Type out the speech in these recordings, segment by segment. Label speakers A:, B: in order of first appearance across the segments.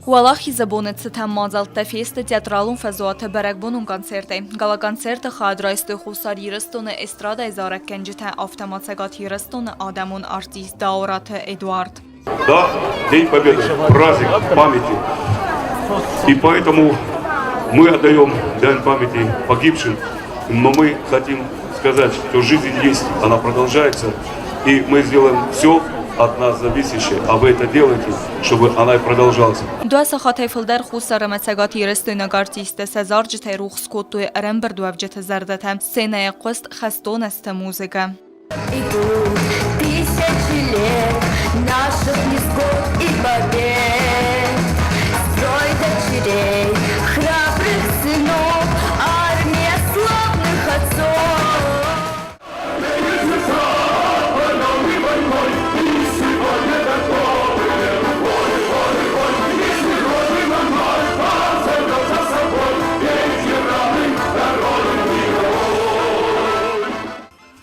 A: Уӕлахизы боны цытӕн мадзӕлттӕ фесты театралон фӕзуаты бӕрӕгбонон концертӕй. Гала-концерты хайад райстой Хуссар Ирыстоны эстрадӕйы зарӕггӕнджытӕ, афтӕ ма Цӕгат Ирыстоны адӕмон артист Дауыраты Эдуард.
B: Да, День Победы – праздник памяти. И поэтому мы отдаем дань памяти погибшим, но мы хотим сказать, что жизнь есть, она продолжается, и мы сделаем все от нас зависящее, а вы это делаете, чтобы она и продолжалась.
A: Дыууӕ сахатӕй фылдӕр Хуссар ӕмӕ Цӕгат Ирыстойнаг артисттӕ сӕ зарджытӕй рухс кодтой ӕрӕмбырдуӕвджыты зӕрдӕтӕ. Сценӕйы хъуыст хӕстон азты музыкӕ.
C: Идут тысячи лет наших невзгод и побед. Строй дочерей, храбрых сынов, армия славных отцов.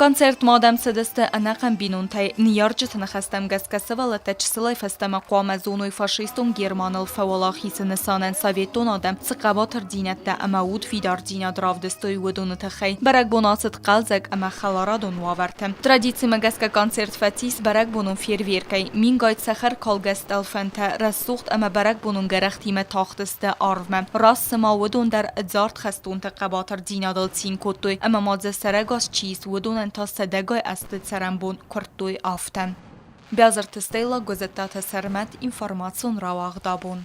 A: Концертмӕ адӕм цыдысты ӕнӕхъӕн бинонтӕй. Ныййарджыты ныхӕстӕм гӕсгӕ сывӕллӕттӕ чысылӕй фӕстӕмӕ хъуамӕ зоной фашистон Германыл фӕуӕлахизы нысанӕн советон адӕм цы хъӕбатырдзинӕдтӕ ӕмӕ удфидардзинад равдыстой, уыдоны тыххӕй. Бӕрӕгбон ацыд хъӕлдзӕг ӕмӕ хӕларадон уавӕрты. Традицимӕ гӕсгӕ концерт фӕцис бӕрӕгбонон фейерверкӕй. Мингай цӕхӕркалгӕ стъӕлфӕнтӕ рӕсугъд ӕмӕ бӕрӕгбонон гӕрӕхтимӕ тахтысты арвмӕ. Раст цыма уыдон дӕр ӕдзард хӕстонты хъӕбатырдзинадыл цин кодтой ӕмӕ ма дзы сӕрӕгас чи ис, уыдонӕн та сӕдӕгай азты цӕрӕнбон куырдтой афтӕ. Бязырты Стелла, Гуызӕттаты Сӕрмӕт, информацион рауагъд абон.